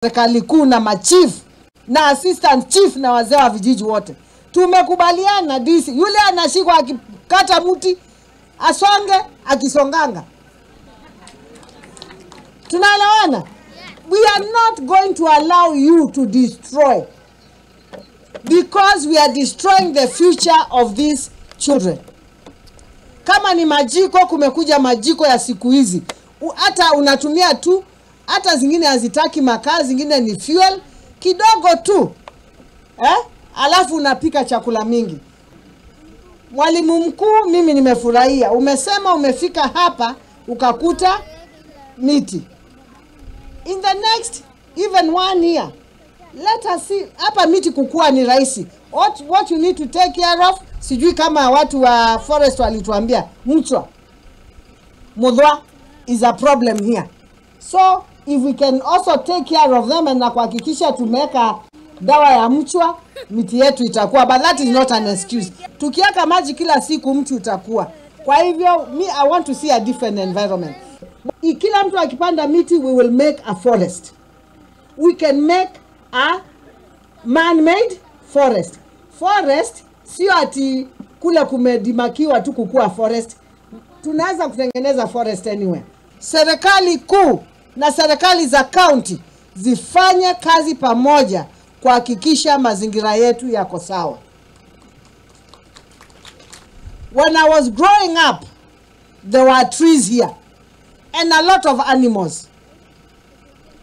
Serikali kuu na machief na assistant chief na wazee wa vijiji wote tumekubaliana, DC yule anashikwa akikata mti asonge akisonganga. Tunaelewana? We are not going to allow you to destroy, because we are destroying the future of these children. Kama ni majiko, kumekuja majiko ya siku hizi, hata unatumia tu, hata zingine hazitaki makaa, zingine ni fuel kidogo tu, alafu unapika chakula mingi. Mwalimu mkuu, mimi nimefurahia umesema umefika hapa ukakuta miti. In the next even 1 year, let us see hapa miti kukua ni rahisi. What you need to take care of, sijui kama watu wa forest walituambia, mchwa mudhwa is a problem here. So if we can also take care of them and na kuhakikisha tumeweka dawa ya mchwa, miti yetu itakuwa. But that is not an excuse. Tukiweka maji kila siku mti utakuwa. Kwa hivyo me, I want to see a different environment. Kila mtu akipanda miti, we will make a forest. We can make a man-made forest. Forest sio ati kule kumedimakiwa tu kukua forest. Tunaweza kutengeneza forest anywhere. Serikali kuu na serikali za county zifanye kazi pamoja kuhakikisha mazingira yetu yako sawa. When I was growing up, there were trees here and a lot of animals.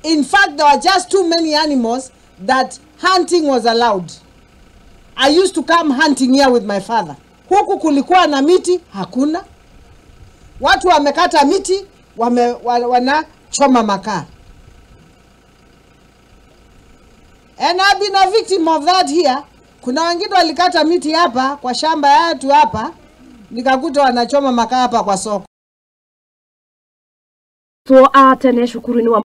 In fact, there were just too many animals that hunting was allowed. I used to come hunting here with my father. Huku kulikuwa na miti, hakuna. Watu wamekata miti, wanachoma makaa. And I've been a victim of that here. Kuna wengine walikata miti hapa kwa shamba yetu hapa, nikakuta wanachoma makaa hapa kwa soko. So atene shukuruni wa